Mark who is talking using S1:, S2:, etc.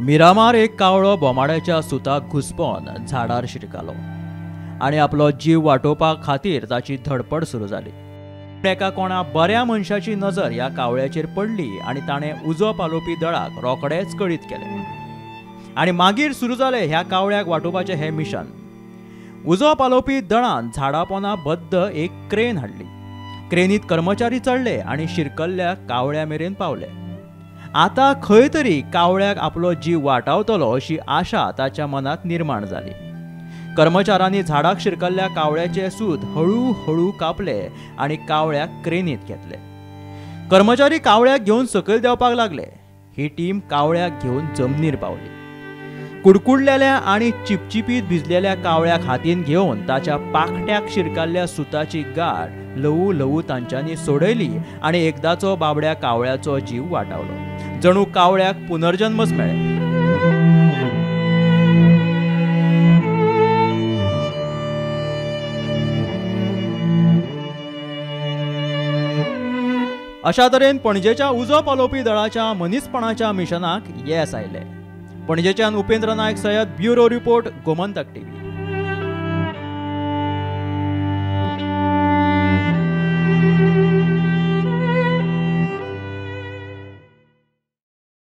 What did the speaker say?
S1: मिरामार एक कावळो बोमाड्याच्या सुताक घुसपोन झाडार शिरकालो आनी आपलो जीव वाटोवपा खातीर ताची धडपड सुरू जाली. एका कोणा बऱ्या मनशाची नजर ह्या कावळ्याचेर पडली आनी ताणें उजो पालोवपी दळाक रोखडेच कळीत केलें आनी मागीर सुरू जालें ह्या कावळ्याक वाटोवपाचें हें मिशन. उजो पालोवपी दळान झाडापोना बद्द एक क्रेन हाडली. क्रेनीत कर्मचारी चडले आनी शिरकल्ल्या कावळ्या मेरेन पावले. आतां खंय तरी कावळ्याक आपलो जीव वाटावतलो अशी आशा ताच्या मनांत निर्माण जाली. कर्मचाऱ्यांनी झाडाक शिरकल्ल्या कावळ्याचे सूत हळू हळू कापले आनी कावळ्याक क्रेनीत घेतले. कर्मचारी कावळ्याक घेवन सकयल देंवपाक लागले. ही टीम कावळ्याक घेवन जमनीर पावली. कुडकुडलेल्या आनी चिपचिपीत भिजलेल्या कावळ्याक हातीन घेवन ताच्या पाखट्याक शिरकाल्ल्या सुताची गाठ ल्हवू ल्हवू तांच्यांनी सोडयली आनी एकदाचो बाबड्या कावळ्याचो जीव वाटावलो. जणू कावळ्याक पुनर्जन्मच मेळ्ळें. अशा तरेन पणजेच्या उजो पालोवपी दळाच्या मनीसपणाच्या मिशनाक येस आयलें. पणजेच्यान उपेंद्र नायक सयत, ब्युरो रिपोर्ट, गोमंतक टीव्ही.